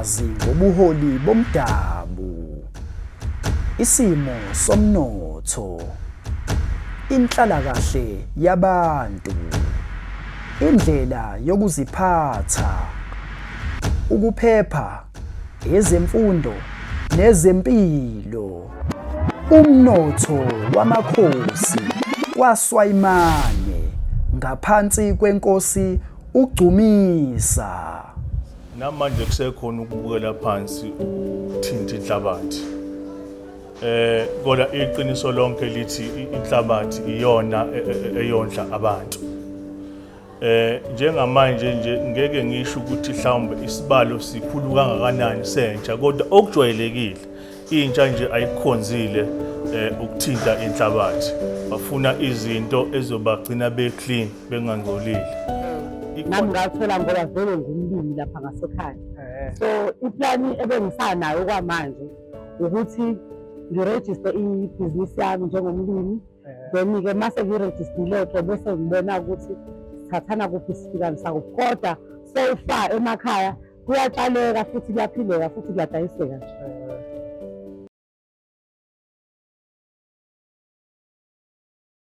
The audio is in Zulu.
Ulwazi ngobuholi bomdabu. Isimo somnotho. Inhlalakahle yabantu. Indlela yokuziphatha. Ukuphepha, ezemfundo nezempilo. Umnotho wamakhosi kwaSwayimane ngaphansi kwenkosi uGcumisa. Namanje kusekhona ukubukela phansi ukuthinta inhlabathi. Kodwa iqiniso lonke lithi inhlabathi iyona e, e, e, eyondla abantu. Njengamanje nje ngeke ngisho ukuthi mhlawumbe isibalo sikhulu kangakanani sentsha, kodwa okujwayelekile intsha nje ayikhonzile ukuthinta inhlabathi. Bafuna izinto ezobagcina be-clean, bengangcolile. Nami ngathola ngoba vele ngumlimi lapha ngasekhaya. So iplani ebengisanayo kwamanje ukuthi ngirejiste ibhizinisi yami njengomlimi, then-ke mase ngirejistile-ke bese ngibona ukuthi sithathana kuphi, sifikanisa kuphi. Kodwa so far emakhaya kuyatshaleka futhi kuyaphileka futhi kuyadayiseka nje.